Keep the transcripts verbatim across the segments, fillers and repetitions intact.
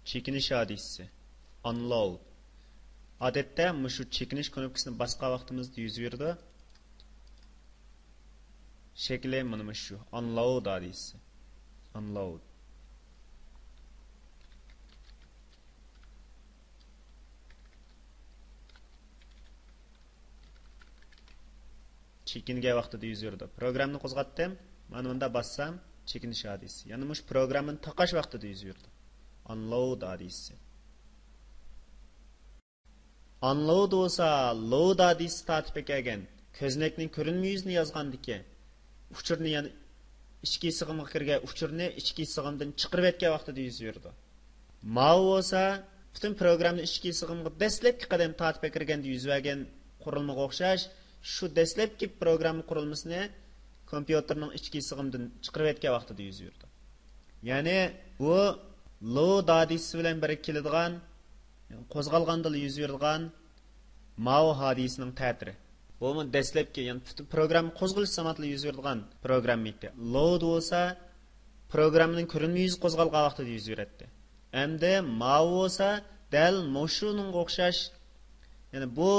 چېكىنىش ھادىسىسى، ئانلود. ئادەتتە مۇشۇ چېكىنىش كۇنۇپكىسىنى باسقان ۋاقتىمىزدا يۈز بېرىدۇ. شەكلى مانا مۇشۇ، ئانلود ھادىسىسى. ئانلود. چېكىنگەن ۋاقتىدا يۈز بېرىدۇ. پروگراممىنى قوزغاتتىم. مانا مۇندا باسسام، چېكىنىش ھادىسىسى. يەنە مۇشۇ پروگراممىنى تاقاش ۋاقتىدا يۈز بېرىدۇ. ئانلود ھادىسىسى. ئانلود بولسا لود ھادىسىسى تارتىپ ئەكەلگەن كۆزنەكنىڭ كۆرۈنمە يۈزىنى يازغاندىكى ئۇچۇرنى، يەنى ئىچكى سىغىمغا كىرگەن ئۇچۇرنى ئىچكى سىغىمدىن چىقىرىۋەتكەن ۋاقتىدا يۈز بېرىدۇ. ماۋۇ بولسا پۈتۈن پروگراممىنى ئىچكى سىغىمغا دەسلەپكى قەدەم تارتىپ ئەكىرگەندە يۈز بەرگەن قۇرۇلمىغا ئوخشاش، شۇ دەسلەپكى پروگرامما قۇرۇلمىسىنى كومپيۇتېرنىڭ ئىچكى سىغىمدىن چىقىرىۋەتكەن ۋاقتىدا يۈز بېرىدۇ. يەنى بۇ لود ھادىسىسى بىلەن بىرگە كېلىدىغان، قوزغالغاندىلا يۈز بېرىدىغان ماۋۇ ھادىسىنىڭ تەتۈرى. بۇمۇ دەسلەپكى، يەنى پۈتۈن پروگرامما قوزغىلىش زامانىدا يۈز بېرىدىغان پروگرامما ئىدى. لود بولسا پروگراممىنىڭ كۆرۈنمە يۈزى قوزغالغان ۋاقتىدا يۈز بېرەتتى. ئەمدى ماۋۇ بولسا دەل مۇشۇنىڭغا ئوخشاش، يەنى بۇ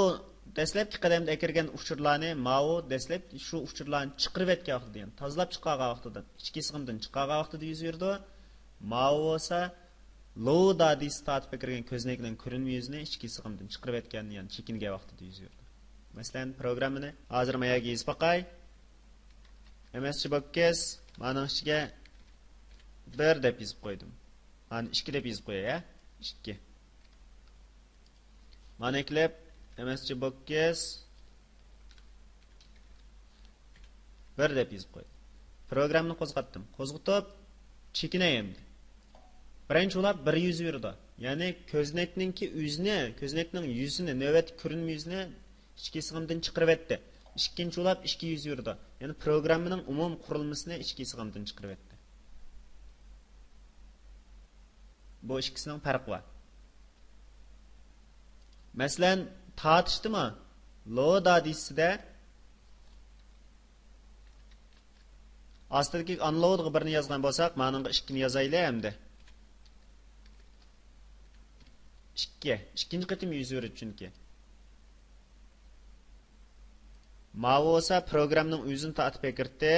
دەسلەپكى قەدەمدە ئەكىرگەن ئۇچۇرلارنى، ماۋۇ دەسلەپ شۇ ئۇچۇرلارنى چىقىرىۋەتكەن ۋاقتىدا، يەنى تازىلاپ چىقارغان ۋاقتىدا، ئىچكى سىغىمدىن چىقارغان ۋاقتىدا يۈز بېرىدۇ. ماۋۇ بولسا لود ھادىسىسى تارتىپ ئەكىرگەن كۆزنەكنىڭ كۆرۈنمە يۈزىنى ئىچكى سىغىمدىن چىقىرىۋەتكەن، يەنى چېكىنگەن ۋاقتىدا يۈز بېرىدۇ. مەسىلەن، پروگراممىنى ھازىر ماياگە يېزىپ باقاي. ئەم ئەس جى بوكس مانىڭ ئىچىگە بىر دەپ يېزىپ قويدۇم. مانى ئىككى دەپ يېزىپ قوياي، ھە؟ ئىككى. مانا ئەكىلىپ، ئەم ئەس جى بوكس بىر دەپ يېزىپ قويدۇم. پروگراممىنى قوزغاتتىم. قوزغىتىپ، چېكىنەي ئەمدى. بىرىنچى بولاپ بىر يۈز بېرىدۇ. يەنى كۆزنەكنىڭكى يۈزىنى، كۆزنەكنىڭ يۈزىنى، نۆۋەتتىكى كۆرۈنمە يۈزىنى ئىچكى سىغىمدىن چىقىرىۋەتتى. ئىككىنچى بولاپ ئىككى يۈز بېرىدۇ. يەنى پروگراممىنىڭ ئومۇمىي قۇرۇلمىسىنى ئىچكى سىغىمدىن چىقىرىۋەتتى. بۇ ئىككىسىنىڭ پەرقى بار. مەسىلەن، تارتىشتىمۇ لود ھادىسىسىدە ئاستىدىكى ئانلودغا بىرنى يازغان بولساق، مانىڭغا ئىككىنى يازايلى ئەمدى. ئىككى. ئىككىنچى قېتىم يۈز بېرىدۇ چۈنكى. ماۋۇ بولسا پروگراممىنىڭ ئۆزىنى تارتىپ ئەكىردى.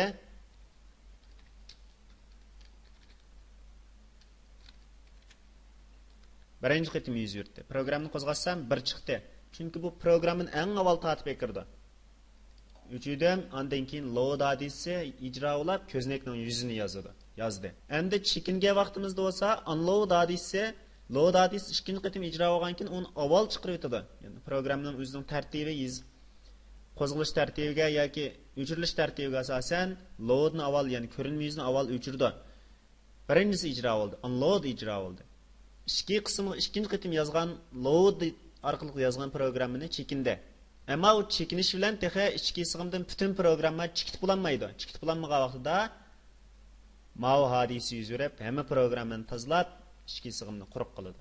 بىرىنچى قېتىم يۈز بېرىدۇ. پروگراممىنى قوزغاتسام، بىر چىقتى. چۈنكى بۇ پروگراممىنى ئەڭ ئاۋۋال تارتىپ ئەكىردى. ئۆچۈردۈم، ئاندىن كېيىن لود ھادىسىسى ئىجرا بولاپ، كۆزنەكنىڭ يۈزىنى يازىدۇ، يازدى. ئەمدى چېكىنگەن ۋاقتىمىزدا بولسا، ئانلود ھادىسىسى، لود ھادىسىسى ئىككىنچى قېتىم ئىجرا بولغاندىن كېيىن ئۇنى ئاۋۋال چىقىرىۋېتىدۇ. يەنى پروگراممىنىڭ ئۆزىنىڭ تەرتىپى، يېز-، قوزغىلىش تەرتىپىگە ياكى ئۆچۈرۈلۈش تەرتىپىگە ئاساسەن، لودنى ئاۋۋال، يەنى كۆرۈنمە يۈزىنى ئاۋۋال ئۆچۈرىدۇ. بىرىنچىسى ئىجرا بولدى، ئانلود ئىجرا بولدى. ئىچكى قىسىمغا ئىككىنچى قېتىم يازغان، لود ئارقىلىق يازغان پروگراممىنى چېكىندى. ئەمما ئۇ چېكىنىش بىلەن تېخى ئىچكى سىغىمدىن پۈتۈن پروگرامما چېكىتىپ بولالمايدۇ. چېكىتىپ بولالمىغان ۋاقتىدا ماۋۇ ھادىسە يۈز بېرىپ، ھەممە پروگراممىنى تازىلاپ، ئىچكى سىغىمنى قۇرۇق قىلىدۇ.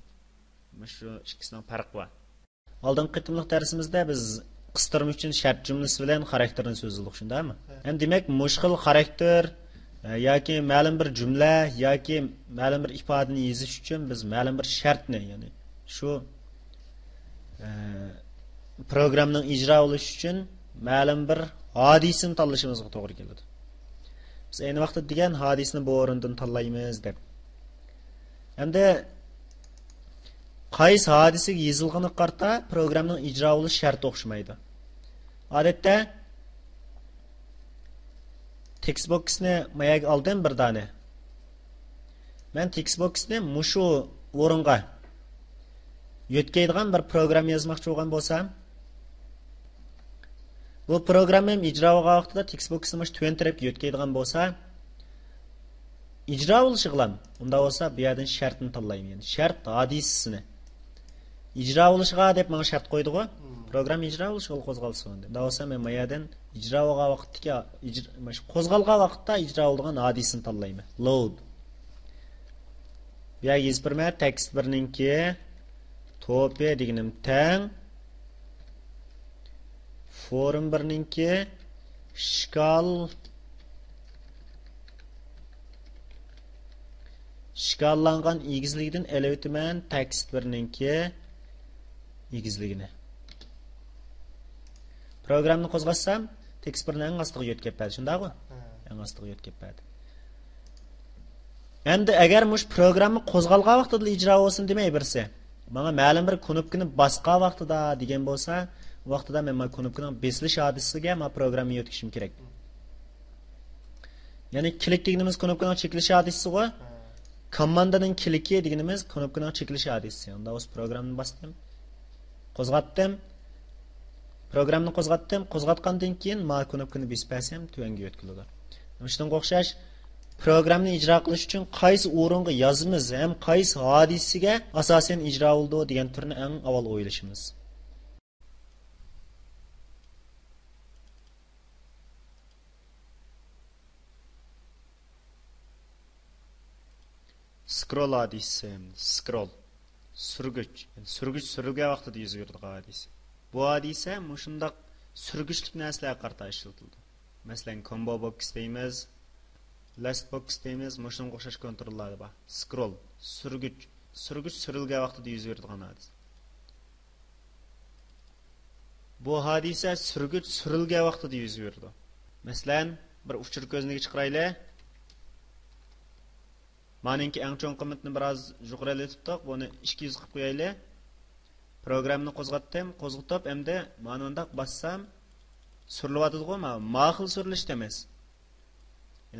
مۇشۇ ئىككىسىنىڭ پەرقى بار. ئالدىنقى قېتىملىق دەرسىمىزدە بىز قىستۇرما ئۈچۈن شەرت جۈملىسى بىلەن خاراكتېرنى سۆزلىدۇق، شۇنداقمۇ؟ ھە. ھەم دېمەك، مۇشۇ خىل خاراكتېر، ئە، ياكى مەلۇم بىر جۈملە ياكى مەلۇم بىر ئىپادىنى يېزىش ئۈچۈن بىز مەلۇم بىر شەرتنى، يەنى شۇ، ئە، پروگراممىنىڭ ئىجرا بولۇشى ئۈچۈن مەلۇم بىر ھادىسىنى تاللىشىمىزغا توغرا كېلىدۇ. بىز ئەينى ۋاقىتتا دېگەن ھادىسىنى بۇ ئورۇندىن تاللايمىز دەپ. ئەمدى قايسى ھادىسىگە يېزىلغىنىغا قارىتا پروگراممىنىڭ ئىجرا بولۇش شەرتى ئوخشىمايدۇ. ئادەتتە تېكىست بوكسنى ماياگە ئالدىم بىر دانە. مەن تېكىست بوكسنى مۇشۇ ئورۇنغا يۆتكەيدىغان بىر پروگرامما يازماقچى بولغان بولسام، بۇ پروگراممام ئىجرا بولغان ۋاقتىدا تېكىست بوكسنى مۇشۇ تۆۋەن تەرەپكە يۆتكەيدىغان بولسا، ئىجرا بولۇشىغىلا، ئۇنداق بولسا بۇ يەردىن شەرتنى تاللايمەن. يەنى شەرت ھادىسىسىنى. ئىجرا بولۇشىغا دەپ ماڭا شەرت قويدىغۇ. مم. پروگرامما ئىجرا بولۇشىغا قوزغالسۇن دەپ. ئۇنداق بولسا مەن ما يەردىن ئىجرا بولغان ۋاقىتتىكى، ئىجرا-، مانا شۇ قوزغالغان ۋاقىتتا ئىجرا بولىدىغان ھادىسىنى تاللايمەن. لود. بۇ يەرگە يېزىپ بېرىمەن. تېكىست بىرنىڭكى توپى دېگىنىم تەڭ. فورم بىرنىڭكى ئىشكال، ئىشكال تەكرارلانغان ئېگىزلىكىدىن ئېلىۋېتىمەن، تېكىست بىرنىڭكى ئېگىزلىكىنى. پروگراممىنى قوزغاتسام، تېكىست بىرنىڭ ئەڭ ئاستىغا يۆتكەپ بەردى، شۇنداققۇ؟ ھە. ئەڭ ئاستىغا يۆتكەپ بەردى. ئەمدى ئەگەر مۇشۇ پروگرامما قوزغالغان ۋاقتىدا ئىجرا بولسۇن دېمەي بىرسى، ماڭا مەلۇم بىر كۇنۇپكىنى باسقان ۋاقتىدا دېگەن بولسا، ئۇ ۋاقتىدا مەن مانا كۇنۇپكىنىڭ بېسىلىش ھادىسىسىگە مانا پروگراممىنى يۆتكىشىم كېرەك. يەنى كىلىك دېگىنىمىز كۇنۇپكىنىڭ چېكىلىش ھادىسىسىغۇ. ھە. كوماندىنىڭ كىلىكى دېگىنىمىز كۇنۇپكىنىڭ چېكىلىش ھادىسىسى. ئۇندا بولسا پروگراممىنى باستىم. قوزغاتتىم. پروگراممىنى قوزغاتتىم. قوزغاتقاندىن كېيىن مانا كۇنۇپكىنى بېسىپ بەرسەم، تۆۋەنگە يۆتكىلىدۇ. شۇنىڭغا ئوخشاش، پروگراممىنى ئىجرا قىلىش ئۈچۈن قايسى ئورۇنغا يازىمىز ھەم قايسى ھادىسىگە ئاساسەن ئىجرا بولىدۇ دېگەن تۈرنى ئەڭ ئاۋۋال ئويلىشىمىز. سكرول ھادىسىسى، سكرول. سۈرگۈچ. يەنى سۈرگۈچ سۈرۈلگەن ۋاقتىدا يۈز بېرىدىغان ھادىسە. بۇ ھادىسە مۇشۇنداق سۈرگۈچلۈك نەرسىلەرگە قارىتا ئىشلىتىلىدۇ. مەسىلەن، كومبو بوكس دەيمىز، لەست بوكس دەيمىز، مۇشۇنىڭغا ئوخشاش كونتروللار بار. سكرول، سۈرگۈچ، سۈرگۈچ سۈرۈلگەن ۋاقتىدا يۈز بېرىدىغان ھادىسە. بۇ ھادىسە سۈرگۈچ سۈرۈلگەن ۋاقتىدا يۈز بېرىدۇ. مەسىلەن، بىر ئۇچۇر كۆزنىكى چىقىرايلى. مانىڭكى ئەڭ چوڭ قىممىتىنى بىراز يۇقىرى ئېلىۋېتىپتۇق. بۇنى ئىككى يۈز قىلىپ قويايلى. پروگراممىنى قوزغاتتىم. قوزغىتىپ، ئەمدى مانا مۇنداق باسسام، سۈرۈلۈۋاتىدىغۇ، ما، ما خىل سۈرۈلۈشتە ئەمەس.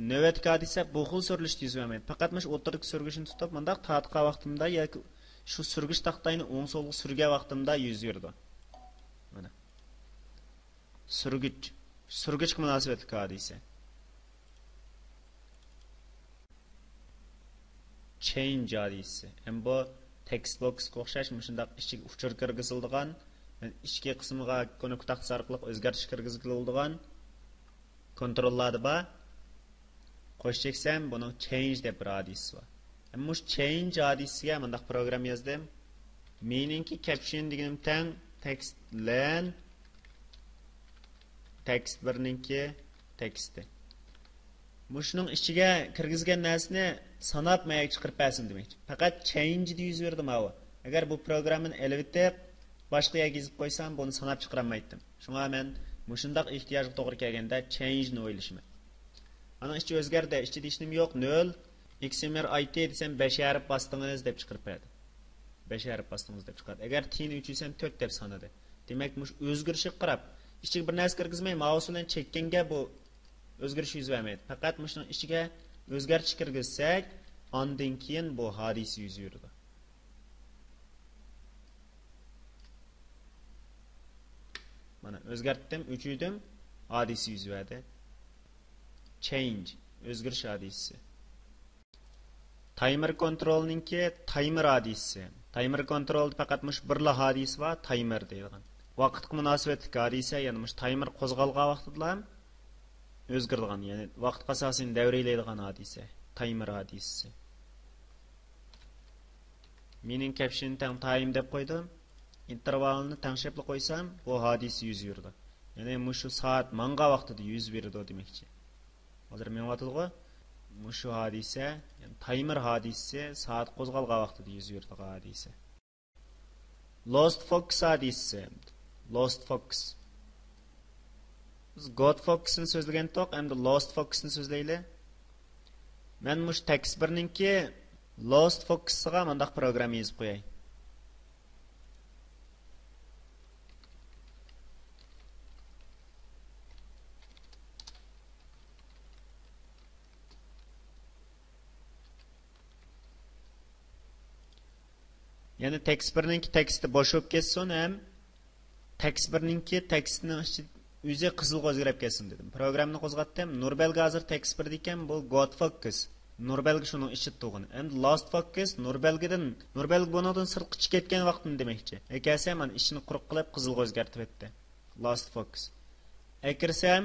نۆۋەتتىكى ھادىسە بۇ خىل سۈرۈلۈشتە يۈز بەرمەيدۇ. پەقەت مۇشۇ ئوتتۇرىدىكى سۈرگۈچنى تۇتۇپ، مۇنداق تارتقان ۋاقتىمدا ياكى شۇ سۈرگۈچ تاختاينى ئوڭ سولغا سۈرگەن ۋاقتىمدا يۈز بېرىدۇ. مانا. سۈرگۈچ. سۈرگۈچكە مۇناسىۋەتلىك ھادىسە. چېينج ھادىسىسى. ھەم بۇ تېكىست بوكسقا ئوخشاش مۇشۇنداق ئىچىگە ئۇچۇر كىرگۈزۈلىدىغان، ئىچكى قىسمىغا كۇنۇپكا تاختىسى ئارقىلىق ئۆزگەرتىش كىرگۈزگىلى بولىدىغان، كونتروللاردا بار. قوش چەكسەم، بۇنىڭ چېينج دەپ بىر ھادىسىسى بار. ھەم مۇشۇ چېينج ھادىسىسىگە مۇنداق پروگرامما يازدىم. مېنىڭكى كەپشىن دېگىنىم تەڭ تېكىست لېن، تېكىست بىرنىڭكى تېكىستى. مۇشۇنىڭ ئىچىگە كىرگۈزگەن نەرسىنى ساناپ مەيەگە چىقىرىپ بەرسۇن دېمەكچى. پەقەت چېينج دە يۈز بېرىدۇ ماۋۇ. ئەگەر بۇ پروگراممىنى ئېلىۋېتىپ، باشقا يەرگە يېزىپ قويسام، بۇنى ساناپ چىقىرالمايتتىم. شۇڭا مەن مۇشۇنداق ئېھتىياجغا توغرا كەلگەندە چېينجنى ئويلىشىمەن. ئانىڭ ئىچى ئۆزگەردى، ئىچىدە ھېچنېمە يوق، نۆل. ئېكس ئېم ئېل ئاي تى دېسەم، بەش ھەرپ باستىڭىز دەپ چىقىرىپ بەردى. بەش ھەرپ باستىڭىز دەپ چىقاردى. ئەگەر تىنى ئۆچۈرسەم، تۆت دەپ سانىدى. دېمەك، مۇشۇ ئۆزگىرىشىگە قاراپ، ئىچىگە بىر نەرسە كىرگۈزمەي، ماۋۇسى بىلەن چەككەنگە بۇ ئۆزگىرىش يۈز بەرمەيدۇ. پەقەت مۇشۇنىڭ ئىچىگە ئۆزگەرتىش كىرگۈزسەك، ئاندىن كېيىن بۇ ھادىسە يۈز بېرىدۇ. مانا، ئۆزگەرتتىم، ئۆچۈردۈم، ھادىسە يۈز بەردى. چېينج، ئۆزگىرىش ھادىسىسى. تايمېر كونترولنىڭكى تايمېر ھادىسىسى. تايمېر كونترولدا پەقەت مۇشۇ بىرلا ھادىسە بار، تايمېر دەيدىغان. ۋاقىتقا مۇناسىۋەتلىك ھادىسە، يەنى مۇشۇ تايمېر قوزغالغان ۋاقتىدىلا ئۆزگىرىدىغان، يەنى ۋاقىتقا ئاساسەن دەۋرىيلەيدىغان ھادىسە، تايمېر ھادىسىسى. مېنىڭ كەپشىنى تەڭ تايم دەپ قويدۇم. ئىنتېرۋالنى تەڭشەپلا قويسام، بۇ ھادىسە يۈز بېرىدۇ. يەنى مۇشۇ سائەت ماڭغان ۋاقتىدا يۈز بېرىدۇ دېمەكچى. ھازىر مېڭىۋاتىدىغۇ؟ مۇشۇ ھادىسە، يەنى تايمېر ھادىسىسى سائەت قوزغالغان ۋاقتىدا يۈز بېرىدىغان ھادىسە. لوست فوكۇس ھادىسىسى. لوست فوكۇس. بىز گوت فوكۇسنى سۆزلىگەنتۇق، ئەمدى لوست فوكۇسنى سۆزلەيلى. مەن مۇشۇ تېكىست بىرنىڭكى لوست فوكۇسىغا مۇنداق پروگرامما يېزىپ قوياي. يەنى تېكىست بىرنىڭكى تېكىستى بوش بولۇپ كەتسۇن ھەم تېكىست بىرنىڭكى تېكىستىنىڭ ئىچى ئۆزى قىزىلغا ئۆزگىرىپ كەتسۇن دېدىم. پروگراممىنى قوزغاتتىم. نۇر بەلگە ھازىر تېكىست بىردىكەن، بۇ گوت فوكۇس. نۇر بەلگە شۇنىڭ ئىچىدە تۇرغىنى. ئەمدى لوست فوكۇس نۇر بەلگىدىن، نۇر بەلگە بۇنىڭدىن سىرتقا چىقىپ كەتكەن ۋاقتىنى دېمەكچى. ئەكەلسە مانا ئىچىنى قۇرۇق قىلىپ قىزىلغا ئۆزگەرتىۋەتتى. لوست فوكۇس. ئەكىرسەم،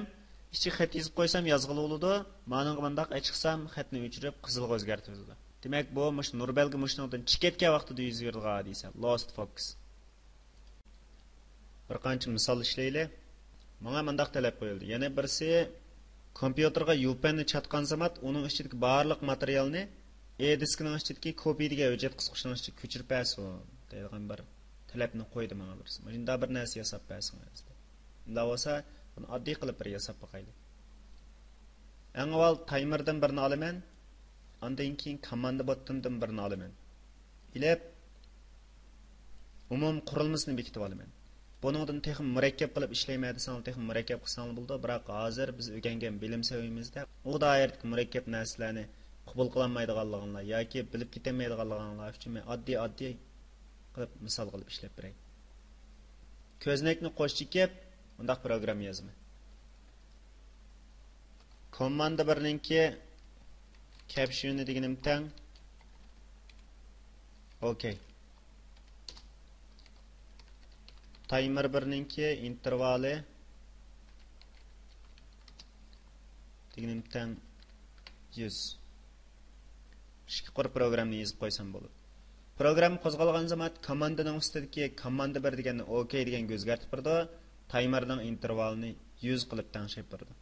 ئىچىگە خەت يېزىپ قويسام يازغىلى بولىدۇ. مانىڭغا مۇنداق ئەچىقسام خەتنى ئۆچۈرۈپ قىزىلغا ئۆزگەرتىۋېتىدۇ. دېمەك، بۇ مۇشۇ نۇر بەلگە مۇشۇنىڭدىن چىقىپ كەتكەن ۋاقتىدا يۈز بېرىدىغان ھادىسە. لوست فوكۇس. بىر قانچە مىسال ئىشلەيلى. ماڭا مۇنداق تەلەپ قويۇلدى. يەنە بىرسى، كومپيۇتېرغا يۇ پى ئېننى چاتقان زامات ئۇنىڭ ئىچىدىكى بارلىق ماتېرىيالنى ئېي دىسكىنىڭ ئىچىدىكى كوپىي دېگەن ھۆججەت قىسقۇچنىڭ ئىچىگە كۆچۈرۈپ بەرسۇن دەيدىغان بىر تەلەپنى قويدى ماڭا بىرسى. مۇشۇنداق بىر نەرسە ياساپ بەرسىڭىز دەپ. ئۇنداق بولسا، بۇنى ئاددىي قىلىپ بىر ياساپ باقايلى. ئەڭ ئاۋۋال تايمېردىن بىرنى ئالىمەن، ئاندىن كېيىن كاماندا بوتتىنىدىن بىرنى ئالىمەن. ئېلىپ، ئومۇمىي قۇرۇلمىسىنى بېكىتىپ ئالىمەن. بۇنىڭدىن تېخىمۇ مۇرەككەپ قىلىپ ئىشلەيمەن دېسەڭلار، تېخىمۇ مۇرەككەپ قىلساڭلار بولىدۇ، بىراق ھازىر بىز ئۆگەنگەن بىلىم سەۋىيەمىزدە ئۇ دائىرىدىكى مۇرەككەپ نەرسىلەرنى قوبۇل قىلالمايدىغانلىقىڭلار ياكى بىلىپ كېتەلمەيدىغانلىقىڭلار ئۈچۈن مەن ئاددىي، ئاددىي قىلىپ مىسال قىلىپ ئىشلەپ بېرەي. كۆزنەكنى قوش چېكىپ، مۇنداق پروگرامما يازىمەن. كوماندا بىرنىڭكى كەپشۈنى دېگىنىم تەڭ. ئوكەي. تايمېر بىرنىڭكى ئىنتېرۋالى دېگىنىم تەڭ يۈز. ئىككى قۇر پروگراممىنى يېزىپ قويسام بولىدۇ. پروگرامما قوزغالغان زامان كوماندىنىڭ ئۈستىدىكى كوماندا بىر دېگەننى ئوكەي دېگەنگە ئۆزگەرتىپ بېرىدۇ. تايمېرنىڭ ئىنتېرۋالىنى يۈز قىلىپ تەڭشەپ بېرىدۇ.